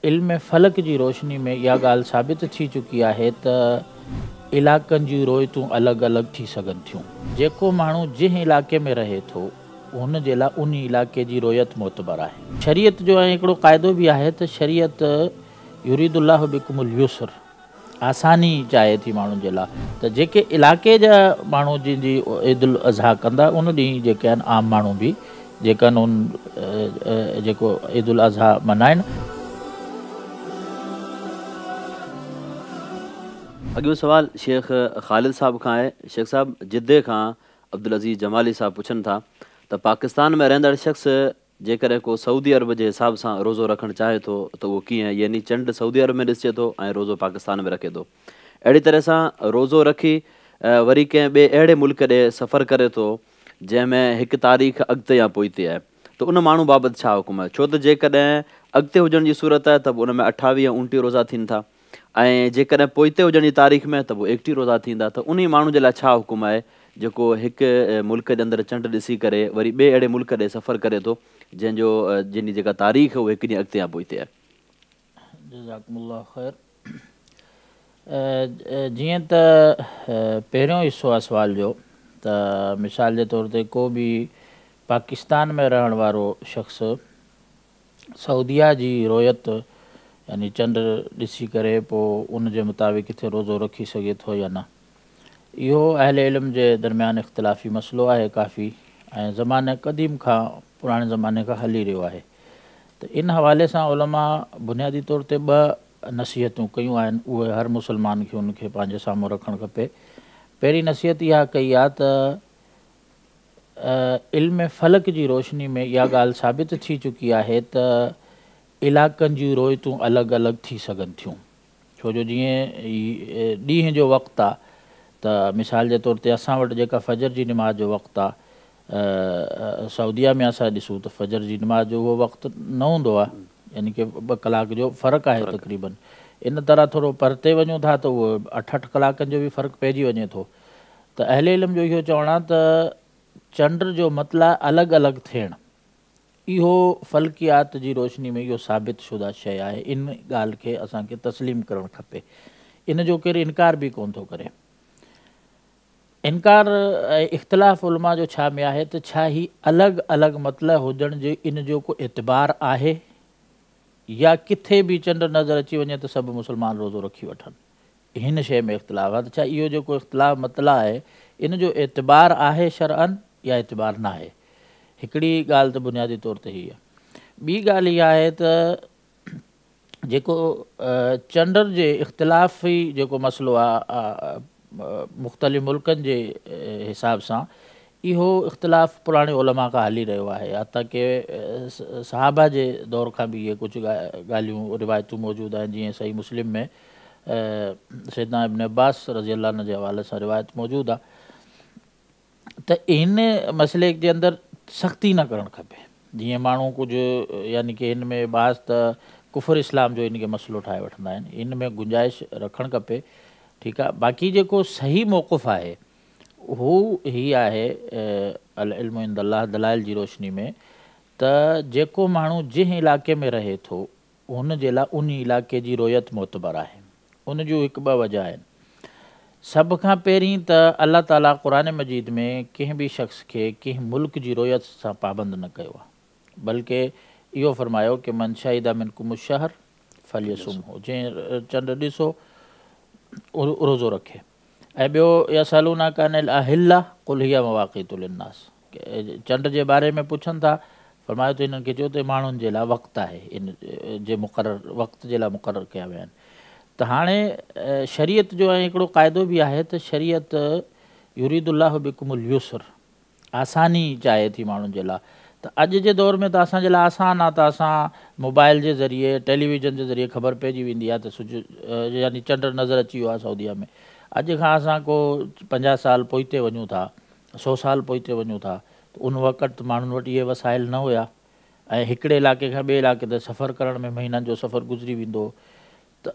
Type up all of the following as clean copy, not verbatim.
علم فلڪ جي روشني ۾ اها ڳالهه ثابت ٿي چڪي آهي ته علائقن جون رويتون الڳ الڳ ٿي سگهن ٿيون. جيڪو ماڻهو جنهن علائقي ۾ رهي ٿو، هن جي لاء انهي علائقي جي رويت معتبر آهي. شريعت جو ۽ هڪڙو قاعدو به آهي ته شريعت يريد الله بڪم اليسر آساني چاهي ٿي ماڻهن جي لاء ته جيڪي علائقي جا ماڻهو جن جي عيد الاضحيٰ ڪندا ان ڏينهن جيڪي آهن عام ماڻهو به جيڪا آهن ان جيڪو عيد الاضحيٰ منائن. اڳيون سوال شيخ خالد صاحب کان آهي. شيخ صاحب جدي کان عبدالعزيز جمالي صاحب پڇن ٿا ته پاڪستان ۾ رهندڙ شخص جيڪڏهن ڪو سعودي عرب جي حساب سان روزو رکڻ چاهي ٿو ته اهو ڪيئن؟ يعني چنڊ سعودي عرب ۾ ڏسجي ٿو ۽ روزو پاڪستان ۾ رکي ٿو. اهڙي طرح سان روزو رکي وري ڪنهن ٻئي اهڙي ملڪ ڏي سفر ڪري ٿو جنهن ۾ هڪ تاريخ اڳتي يا پوئتي آهي ته ان ماڻهو بابت ڇا حڪم آهي؟ ڇو ته جيڪڏهن اڳتي هجڻ جي صورت آهي ته به ان ۾ اٺاويهه ۽ اڻٽيهه روزا ٿين ٿا ۽ جيڪڏهن پوئتي هجڻ جي تاريخ ۾ ته پوء ايڪٽيهه روزا ٿيندا ته انهي ماڻهو جي لاء ڇا حڪم آهي جيڪو هڪ ملڪ جي اندر چنڊ ڏسي ڪري وري ٻئي اهڙي ملڪ ڏي سفر ڪري ٿو جنهن جو جنهن جي جيڪا تاريخ اهو هڪ ڏينهن اڳتي يا پوئتي آهي. جزاڪم الله خير جيئن ته پهريون حصو آهي سوال جو ته مثال جي طور تي ڪو به پاڪستان ۾ رهڻ وارو شخص سعوديه جي رويت يعني چنڊ ڏسي ڪري پوء ان جي مطابق ڪٿي روزو رکي سگهي ٿو يا نه اهو اهل علم جي درميان اختلافي مسئلو آهي ڪافي ۽ زمانه قديم کان پراڻي زماني کان هلي رهيو آهي ته ان حوالي سان علماء بنيادي طور تي ٻه نصيحتون ڪيون آهن اهي هر مسلمان کي ان کي پنهنجي سامهون رکڻ کپي پهرين نصيحت اها ڪئي آهي ته علم فلڪ جي روشني ۾ اها ڳالهه ثابت ٿي چڪي آهي ته علائقن جون رويتون الڳ الڳ ٿي سگهن ٿيون ڇو جو جيئن ڏينهن جو وقت آ ته مثال جي طور تي اسان وٽ جيڪا فجر جي نماز جو وقت آ سعوديه ۾ اسان ڏسون ته فجر جي نماز جو اهو وقت نه هوندو آ يعني ڪه ٻه ڪلاڪ جو فرق آهي تقريبن ان طرح ٿورو پرتي وڃون ٿا ته اهو اٺ اٺ ڪلاڪن جو به فرق پئجي وڃي ٿو ته اهل علم جو اهو چوڻ آهي ته چنڊ جو مطلع الڳ الڳ ٿيڻ اهو فلڪيات جي روشني ۾ اهو ثابت شده شيء آهي ان ڳالهه کي اسان کي تسليم ڪرڻ کپي ان جو ڪير انڪار به ڪونه ٿو ڪري. انڪار ۽ اختلاف علماء جو ڇا ۾ آهي ته ڇا هي الڳ الڳ مطلع هجڻ جي ان جو ڪو اعتبار آهي يا ڪٿي به چنڊ نظر اچي وڃي ته سڀ مسلمان روزو رکي وٺن. هن شيء ۾ اختلاف آهي ته ڇا اهو جيڪو اختلاف مطلع آهي ان جو اعتبار آهي شرعاً يا اعتبار ناهي. هڪڙي ڳالهه ته بنيادي طور تي هيء. ٻي ڳالهه اها آهي ته جيڪو چنڊ جي اختلافي جيڪو مسئلو آهي مختلف ملڪن جي حساب سان اهو اختلاف پراڻي علماء کان هلي رهيو آهي حتيٰ ڪه صحابه جي دور کان به اهي ڪجهه ڳالهيون روايتون موجود آهن جيئن صحيح مسلم ۾ سيدنا ابن عباس رضي الله عنه جي حوالي سان روايت موجود آهي ته هن مسئلي جي اندر سختي نه ڪرڻ کپي جيئن ماڻهو ڪجهه يعني ڪه هن ۾ بعض ته ڪفر اسلام جو هن کي مسئلو ٺاهي وٺندا آهن هن ۾ گنجائش رکڻ کپي ٺيڪ آهي باقي جيڪو صحيح موقف آهي هو هي آهي العلم عند الله دلائل جي روشني ۾ ته جيڪو ماڻهو جنهن علائقي ۾ رهي ٿو هن جي لاء انهي علائقي جي رويت معتبر آهي. ان جون هڪ ٻه وجه آهن. سڀ کان پهرين ته الله تعاليٰ قرآن مجيد ۾ ڪنهن به شخص کي ڪنهن ملڪ جي رويت سان پابند نه ڪيو آهي. بلڪه اهو فرمايو ڪه من شهد منڪم الشهر فليصمه جنهن چنڊ ڏسو روزو رکي. ۽ ٻيو يسألونک عن الاهلة قل هي مواقيت للناس چنڊ جي باري ۾ پڇن ٿا فرمايو ته انهن کي چئو ته ماڻهن جي لاء وقت آهي ان جي مقرر وقت جي لاء مقرر ڪيا ويا آهن ته هاڻي شريعت جو ۽ هڪڙو قاعدو به آهي ته شريعت يريد الله بڪم اليسر آساني چاهي ٿي ماڻهن جي لاء ته اڄ جي دور ۾ ته اسان جي لاء آسان آ ته اسان موبائل جي ذريعي ٽيليويزن جي ذريعي خبر پئجي ويندي آ ته سج يعني چنڊ نظر اچي ويو آ سعوديه ۾ اڄ کان اسان ڪو 50 سال پوئتي وڃون ٿا 100 سال پوئتي وڃون ٿا ته ان وقت ماڻهن وٽ اهي وسائل نه هيا ۽ هڪڙي علائقي کان ٻئي علائقي تي سفر ڪرڻ ۾ مهينن جو سفر گذري ويندو هو ته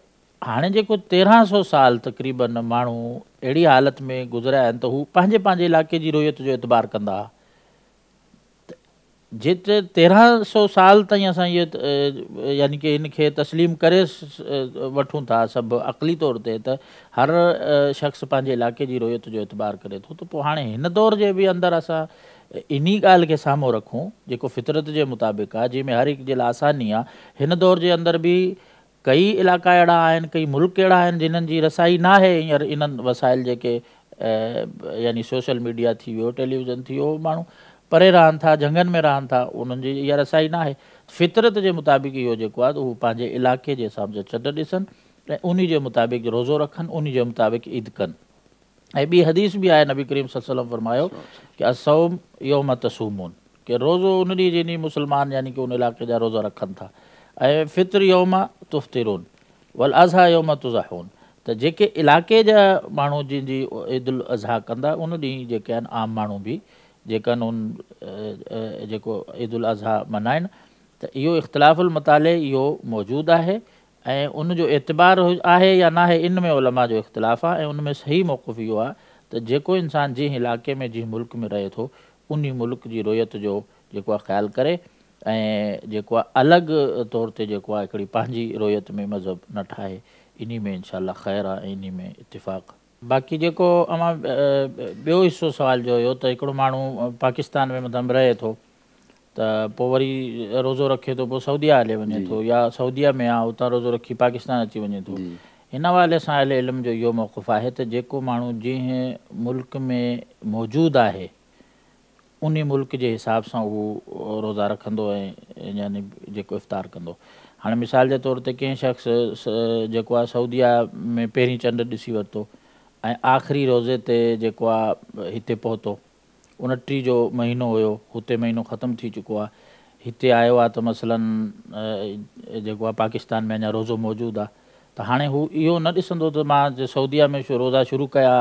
هاڻي جيڪو 1300 سال تقريباً ماڻهو اهڙي حالت ۾ گذريا آهن ته هو پنهنجي پنهنجي علائقي جي رويت جو اعتبار ڪندا ها ته جتي 1300 سال تائين اسان اهي يعني ڪه ان کي تسليم ڪري وٺون ٿا سڀ عقلي طور تي ته هر شخص پنهنجي علائقي جي رويت جو اعتبار ڪري ٿو ته پوء هاڻي هن دور جي به اندر اسان انهي ڳالهه کي سامهون رکون جيڪو فطرت جي مطابق آهي، جنهن ۾ هر هڪ جي لاء آساني آهي. هن دور جي اندر به ڪئي علائقا اهڙا آهن، ڪئي ملڪ اهڙا آهن جنهن جي رسائي ناهي هينئر انهن وسائل جيڪي يعني سوشل ميڊيا ٿي ويو، ٽيليويزن ٿي ويو، ماڻهو پري رهن ٿا، جهنگن ۾ رهن ٿا، انهن جي اها رسائي ناهي. فطرت جي مطابق اهو جيڪو آهي ته هو پنهنجي علائقي جي حساب سان چنڊ ڏسن ۽ انهي جي مطابق روزو رکن، انهي جي مطابق عيد ڪن. ۽ ٻي حديث به آهي، نبي ڪريم صلي الله عليه وسلم فرمايو ڪه الصوم يوم تصومون، ڪه روزو ان ڏينهن جنهن ڏينهن مسلمان يعني ڪه ان علائقي جا روزا رکن ٿا، ۽ فطر يوم تفطرون والاضحيٰ يوم تضحون، ته جيڪي علائقي جا ماڻهو جن جي عيد الاضحيٰ ڪندا ان ڏينهن جيڪي آهن عام ماڻهو به جيڪا آهن ان جيڪو عيد الاضحيٰ منائن، ته اهو اختلاف المطالع اهو موجود آهي ۽ ان جو اعتبار آهي يا ناهي ان ۾ علماء جو اختلاف آهي، ۽ ان ۾ صحيح موقف اهو آهي ته جيڪو انسان جنهن علائقي ۾ جنهن ملڪ ۾ رهي ٿو انهي ملڪ جي رويت جو جيڪو آهي خيال ڪري ۽ جيڪو آهي الڳ طور تي جيڪو آهي هڪڙي پنهنجي رويت ۾ مذهب نه ٺاهي، انهي ۾ انشاء الله خير آهي ۽ انهي ۾ اتفاق. باقي جيڪو اوهان ٻيو حصو سوال جو هيو ته هڪڙو ماڻهو پاڪستان ۾ مطلب رهي ٿو ته پوء وري روزو رکي ٿو پوء سعوديه هلي وڃي ٿو يا سعوديه ۾ آ اتان روزو رکي پاڪستان اچي وڃي ٿو، هن حوالي سان اهل علم جو اهو موقف آهي ته جيڪو ماڻهو جنهن ملڪ ۾ موجود آهي انهي ملڪ جي حساب سان اهو روزا رکندو ۽ يعني جيڪو افطار ڪندو. هاڻي مثال جي طور تي ڪنهن شخص جيڪو آهي سعوديه ۾ پهرين چنڊ ڏسي ورتو ۽ آخري روزي تي جيڪو آهي هتي پهتو، 29 جو مهينو هيو، هتي مهينو ختم ٿي چڪو آ، هتي آيو آ ته مثلاً جيڪو آ پاڪستان ۾ اڃا روزو موجود آ ته هاڻي هو اهو نه ڏسندو ته مان جي سعوديه ۾ روزا شروع ڪيا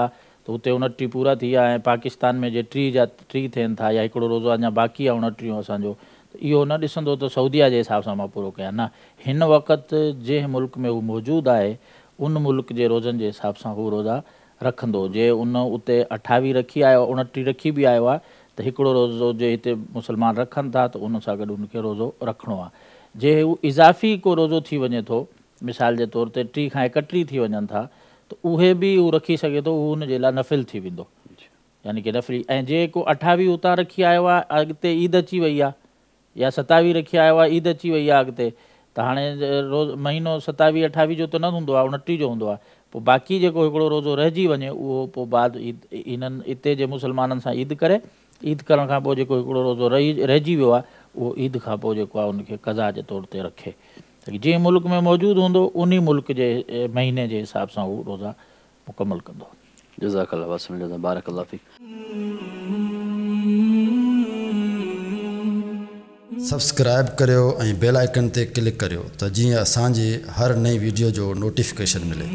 ته هتي 29 پورا ٿي ويا ۽ پاڪستان ۾ جي 30 جا 30 ٿين ٿا يا هڪڙو روزو اڃا باقي آ 29 اسان جو ته اهو نه ڏسندو ته سعوديه جي حساب سان مان پورو ڪيان، نه، هن وقت جنهن ملڪ ۾ هو موجود آهي ان ملڪ جي روزن جي حساب سان هو روزا رکندو، جي ان اتي 28 رکي آيو، 29 رکي به آيو آهي ته هڪڙو روزو جي هتي مسلمان رکن ٿا ته ان سان گڏ ان کي روزو رکڻو آهي. جي هو اضافي ڪو روزو ٿي وڃي ٿو، مثال جي طور تي 30 کان 31 ٿي وڃن ٿا ته اهي به هو رکي سگهي ٿو، اهو ان جي لاء نفل ٿي ويندو، يعني ڪه نفلي. ۽ جي ڪو 28 اتان رکي آيو آهي، اڳتي عيد اچي وئي آهي، يا 27 رکي آيو آهي، عيد اچي وئي آهي اڳتي ته هاڻي روز مهينو 27 28 جو ته نه هوندو آهي، 29 جو هوندو آهي، پوء باقي جيڪو هڪڙو روزو رهجي وڃي اهو پوء بعد عيد هنن اتي جي مسلمانن سان عيد ڪري، عيد ڪرڻ کان پوء جيڪو هڪڙو روزو رهجي ويو آهي اهو عيد کان پوء جيڪو آهي ان کي قضا جي طور تي رکي. جنهن ملڪ ۾ موجود هوندو انهي ملڪ جي مهيني جي حساب سان هو روزا مڪمل ڪندو. جزاڪ الله واحسن الجزا بارڪ الله فيڪ. سبسڪرائيب ڪريو ۽ بيل آئيڪن تي ڪلڪ ڪريو ته جيئن اسان جي هر نئين ويڊيو جو نوٽيفڪيشن ملي.